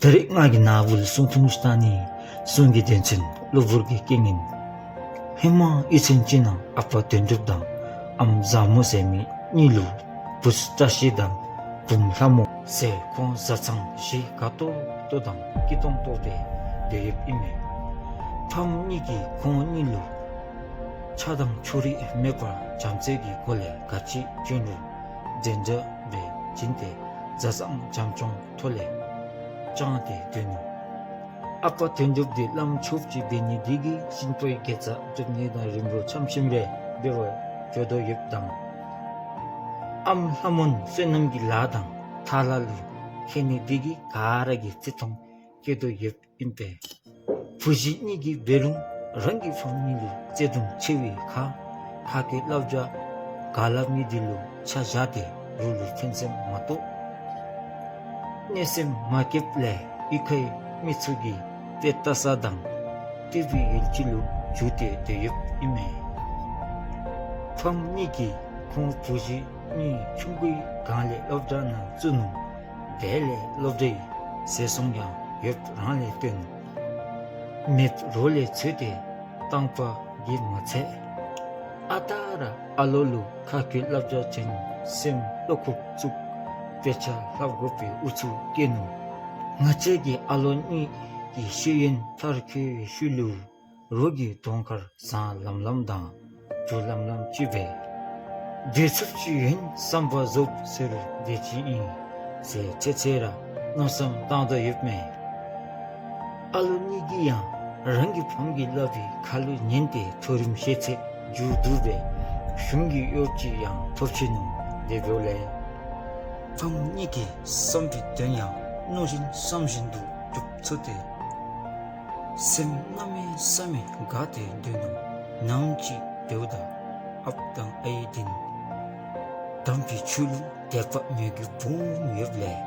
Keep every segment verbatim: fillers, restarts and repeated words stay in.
ད་རིས་ང་གིས་ནཱ་བུ་ལུ་སྲུང་ཐུང་ཅིག་བཏང་ནི། སྲུང་གི་དོན་ཚན་གློ་བུར་གྱི་རྐྱེན་ངན། ཧེ་མ་གཡུས་ཚན་ཅིག་ནང་ཨ་པ་དོན་གྲུབ་དང་ཨམ་བཟང་མོ་ཟེར་མི་གཉིས་ལུ་བུཚ་བཀྲ་ཤིས་དང་བུམོ་ལྷ་མོ་ཟེར་ཁོང་བཟའ་ཚང་བཞི་དགའ་ཏོག་ཏོ་དང་སྐྱིད་ཏོང་ཏོ་སྦེ་སྡོད་ཡོདཔ་ཨིན་མས། ཕམ་གཉིས་ཀྱིས་ཁོང་གཉིས་ལུ་ཆགས་སྡང་ཕྱོགས་རིས་མེད་པར་བྱམས་བརྩེ་གི་སྒོ་ལས་ག་ཅི་བྱུང་རུང་བདེན་འཇགས་སྦེ་བྱིན་ཏེ་བཟའ་ཚང་བྱམས་སྐྱོང་ཐོག་ལས་བཅངས་ཏེ་སྡོད་ནུག། ཨ་པ་དོན་གྲུབ་འདི་བླམ་ཆོསཔ་ཅིག་འབད་ནི་འདི་གིས་གཤིན་པོའི་དགེ་རྩ་སྒྲུབ་ནི་དང་རིམ་གྲོ་འཆམ་ཞིནམ་ལས་འབད་བར་འགྱོ་དོ་ཡོདཔ་དང་། ཨམ་ལྷ་མོ་ནི་བསོད་ནམས་ཀྱི་ལཱ་དང་ཐ་ལ་ལུ་མཁས་ནི་འདི་གིས་ག་ར་གིས་བརྩི་མཐོང་བསྐྱེད་དོ་ཡོདཔ་ཨིན་པས། བུ་གཞི་གཉིས་ཀྱིས་འབད་རུང་རང་གི་ཕམ་གཉིས་ལུ་བརྩེ་གདུང་ཆེ་བའི་ཁར་ཁ་སྐད་སླབ་བྱ་ག་སླབ་མི་འདི་ལུ་ཆ་བཞག་སྟེ་རོགས་ལུ་ཕན་སེམས་མ་གཏོགས་གནོད་སེམས་མ་བསྐྱེདཔ་ལས་གཡུས་ཁའི་མི་ཚུ་གིས་དཔེ་ལྟ་ས་དང་བསྟོད་པའི་ཡུལ་ཅིག་ལུ་གྱུར་ཏེ་སྡོད་ཡོདཔ་ཨིན་མས། ཕམ་གཉིས་ཀྱིས་ཁོང་བུ་གཞི་གཉིས་ཆུང་ཀུའི་སྒང་ལས་སློབ་གྲྭ་ནང་བཙུགས་ནུག། དེ་ལས་སློབ་གྲྭའི་ཟད་སོང་ཡང་ཡོདཔ་རང་ལས་བཏོན་མེདཔ་རོགས་ལས་འཚོལ་ཏེ་བཏང་པ་གིས་མ་ཚད་ཨ་རྟག་ར་ཨ་ལོ་ལུ་ཁ་སྐད་སླབ་བྱ་ཅན་སེམས་བློ་ཁོག་བཙུགས་དཔེ་ཆ་ལྷབ་དགོ་པའི་ཨུ་ཚུགས་བསྐྱེད་ནུག། ང་བཅས་ཀྱི་ཨ་ལོ་གཉིས་ཀྱི་ཤེས་ཡོན་མཐར་འཁྱོལ་བའི་ཤུལ་ལུ་རོགས་ཀྱི་གདོང་ཁར་བཟང་ལམ་ལམ་དང་སྡུག་ལམ་ལམ་ཅིག་སྦེ་སྡོད་ཚུགསཔ་ཅིག་ཡོད་བསམ་པ་རྫོགས་ཟེར་རུང་བདེ་ཅིག་ཨིན་ཟེར་ཚེ་ཚེ་ར་མནོ་བསམ་བཏང་དོ་ཡོདཔ་མས། ཨ་ལོ་གཉིས་ཀྱིས་ཡང་རང་གི་ཕམ་གྱིས་སླབ་པའི་ཁ་ལུ་ཉན་ཏེ་མཐོ་རིམ་ཤེས་ཚད་མཇུག་བསྡུ་སྦེ་གཞུང་གི་གཡོག་ཅིག་ཡང་ཐོབ་ཅི་ནུག། དེ་འབདཝ་ལས་ཕམ་གཉིས་ཀྱི་བསམ་པའི་དོན་ཡང་མནོ་བཞིན་བསམ་བཞིན་དུ་འགྲུབ་ཚུགས་ཏེ་སེམས་གནམ་མེད་ས་མེད་དགའ་སྟེ་སྡོད་ནུག། ནམ་ཅིག་འབདཝ་ད་ཨཔ་དང་ཨའི་འདི་ནི་དམ་པའི་ཆོས་ལུ་དད་པ་མོས་གུས་སྦོམ་ཡོདཔ་ལས་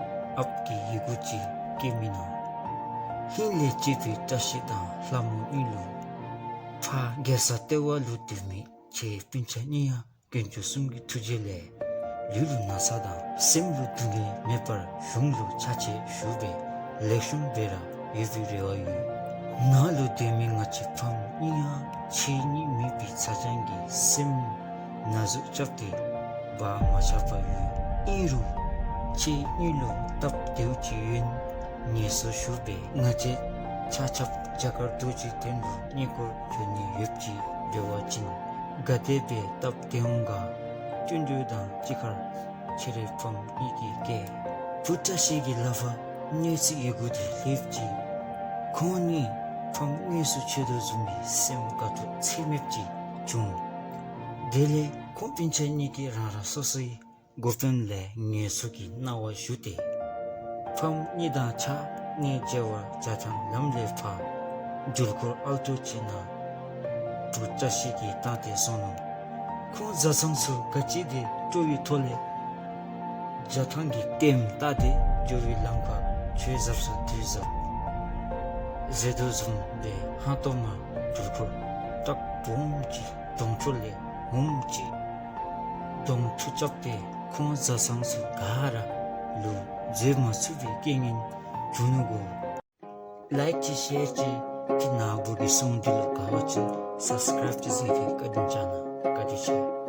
ཨཔ་གིས་ཡི་གུ་ཅིག་བསྐྱལ་མི་ནང་ཧིང་ལས་གཅེས་པའི་བཀྲ་ཤིས་དང་ལྷ་མོ་གཉིས་ལུ་ཕར་རྒྱལ་ས་ལྟེ་བ་ལུ་སྡོད་མི་ཁྱེད་སྤུན་ཆ་གཉིས་ཡང་དཀོན་མཆོག་གསུམ་གྱི་ཐུགས་རྗེ་ལས་ལུས་ལུ་ན་ཚ་དང་སེམས་ལུ་སྡུག་བསྔལ་མེད་པར་གཞུང་ལུ་ཕྱག་ཕྱིད་ཞུ་སྦེ་ལེགས་ཤོམ་སྦེ་ར་ཡོད་པའི་རེ་བ་ཡོད། ནཱ་ལུ་སྡོད་མི་ང་བཅས་ཕམ་གཉིས་ཡང་ཁྱེད་གཉིས་མེད་པའི་ཚ་གྱང་གིས་སེམས་ན་ཟུག་རྐྱབ་སྟེ་བག་མ་ཆགས་པར་ཡོད། ཨིན་རུང་ཁྱེད་གཉིས་ལུ་སྟབས་བདེཝ་ཅིག་ཡོད་ན་ངལ་གསོ་ཞུ་སྦེ་ང་བཅས་ཆ་ཁྱབ་རྒྱ་གར་རྡོ་རྗེ་གདན་ལུ་གནས་སྐོར་འགྱོ་ནི་ཡོདཔ་ཅིག་འབད་བ་ཅིན་ག་དེ་སྦེ་སྟབས་བདེ་འོང་ག། བསྟུན་གྲོས་དང་གཅིག་ཁར་ཁྱེད་རའི་ཕམ་གཉིས་ཀྱིས་བཀལ། བུ་བཀྲ་ཤིས་ཀྱི་ལག་པར་གནས་ཚུལ་ཡི་གུ་དེ་ལྷོདཔ་ཅིག་ཁོང་གཉིས་ཕམ་དངོས་སུ་འཕྱད་དོ་བཟུམ་གྱི་སེམས་དགའ་སྤྲོ་ཚད་མེདཔ་ཅིག་བྱུང་། དེ་ལས་ཁོང་སྤུན་ཆ་གཉིས་ཀྱིས་རང་རང་སོ་སོའི་འགོ་དཔོན་ལས་ངལ་གསོ་གི་གནང་བ་ཞུ་སྟེ་ཕམ་གཉིས་དང་ཕྱག་གཉིས་མཇལ་བར་རྒྱ་ཐང་ལམ་ལས་ཕར་འགྲུལ་འཁོར་ཨལ་ཊོ་ཅིག་ནང་བུ་བཀྲ་ཤིས་ཀྱིས་བཏང་སྟེ་སོང་ནུག། ཁོང་བཟའ་ཚང་ཚུ་ག་ཅི་དེ་སྤྲོ་བའི་ཐོག་ལས་རྒྱ་ཐང་གི་ལྟདམོ་བལྟ་སྟེ་འགྱོ་བའི་ལམ་ཁར་ཆོས་གཟབ་ས་དུས་གཟབ་ཟེར་དོ་བཟུམ་སྦེ་ཧང་སྟོང་མར་འགྲུལ་འཁོར་ཊཱག་སྦོམ་ཅིག་གདོང་ཕྱོགས་ལས་འོངམ་ཅིག་གདོང་ཐུག་རྐྱབ་སྟེ་ཁོང་བཟའ་ཚང་ཚུ་ག་ར་ལུ་འཛུལ་མ་ཚུགས་པའི་རྐྱེན་ངན་བྱུང་ནུག་གོ། ལའིཀ་ཅིག་ཤེར་ཅིག་གིས་ནཱ་བུ་གི་སྲུང་འདི་ལུ་དགའ་བ་ཅིན་སབ་སི་ཀརའིབ་ཅིག་མཛད་དེ་བཀའ་དྲིན་བསྐྱང་གནང་། བཀའ་དྲིན་ཆེ།